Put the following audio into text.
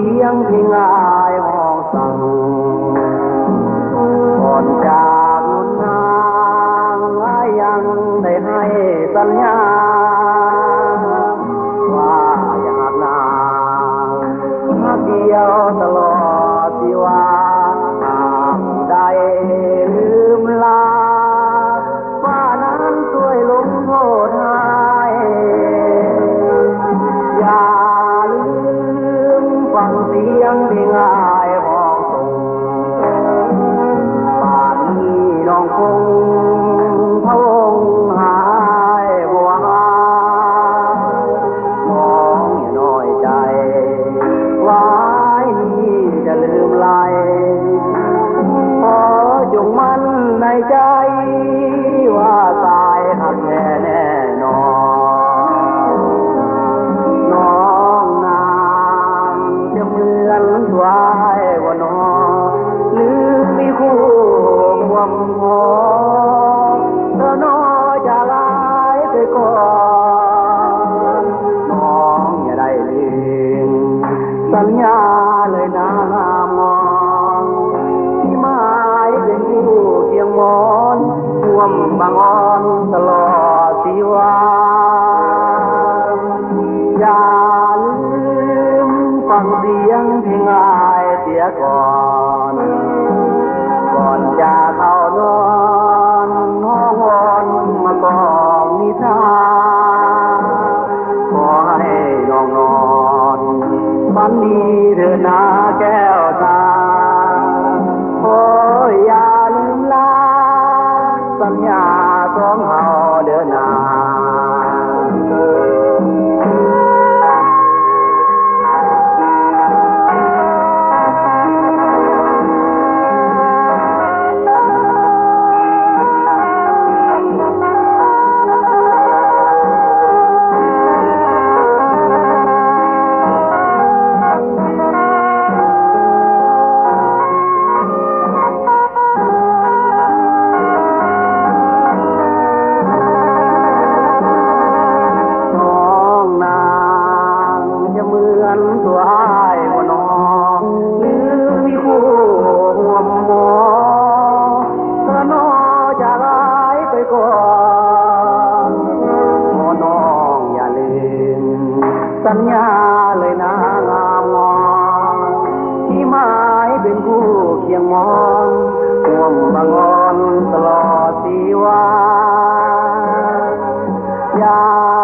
ສຽງເພງອ້າຍຮ້ອງສັ່ງ ກ່ອນຈາກໜົນທາງ ອ້າຍຍັງໄດ້ໃຫ້ສັນຍາ ວ່າຈະຮັກນາງ ຮັກດຽວຕະຫຼອດຊີວາ ຫາກຜູ້ໃດລືມລາ ຟ້ານັ້ນຊ່ວຍລົງໂທດໃຫ້ ຢ່າລືມຟັງສຽງເພງອ້າຍຮ້ອງສົ່ງ ປ່ານນີ້ນ້ອງຄົງພະວົງຫາຍບໍ່ຫາ ນ້ອງຢ່ານ້ອຍໃຈ ວາຍນີ້ຈະລືມໄລ ຂໍຈົ່ງໝັ້ນໃນໃຈ ວ່າສາຍຮັກແທ້ແນ່ນອນ ນ້ອງນາງຈະເໝືອນຕົວອ້າຍບໍ່ນໍ ຫຼືມີຄູ່ຮ່ວມຫໍ ເທີໜໍຈາກອ້າຍໄປກ່ອນ ນ້ອງຢ່າໄດ້ລືມ ສັນຍາເລີຍນາງງາມງອນ ທີ່ໝາຍເປັນຄູ່ຄຽງໝອນ ຮ່ວມບັງອອນຕະຫຼອດຊີວາ ຢ່າລືມຟັງສຽງເພງອ້າຍເສຍກ່ອນ ກ່ອນຈາເຂົ້ານອນ ຮ້ອງວອນມາກ່ອມນິທາ ຂໍໃຫ້ນ້ອງນອນຝັນດີເທີນາແກ້ວຕາ ຂໍຢ່າລືມລາສັນຍາສອງເຮົາເດີນາ. ນ້ອງນາງຈະເໝືອນຕົວອ້າຍບໍ່ນໍ ຫຼືມີຄູ່ຮ່ວມຫໍ ເທີໜໍຈາກອ້າຍໄປກ່ອນ ຂໍນ້ອງຢ່າລືມ ສັນຍາເລີຍນາງງາມງອນ ທີ່ໝາຍເປັນຄູ່ຄຽງໝອນ ຮ່ວມບັງອອນຕະຫຼອດຊີວາ ຢ່າ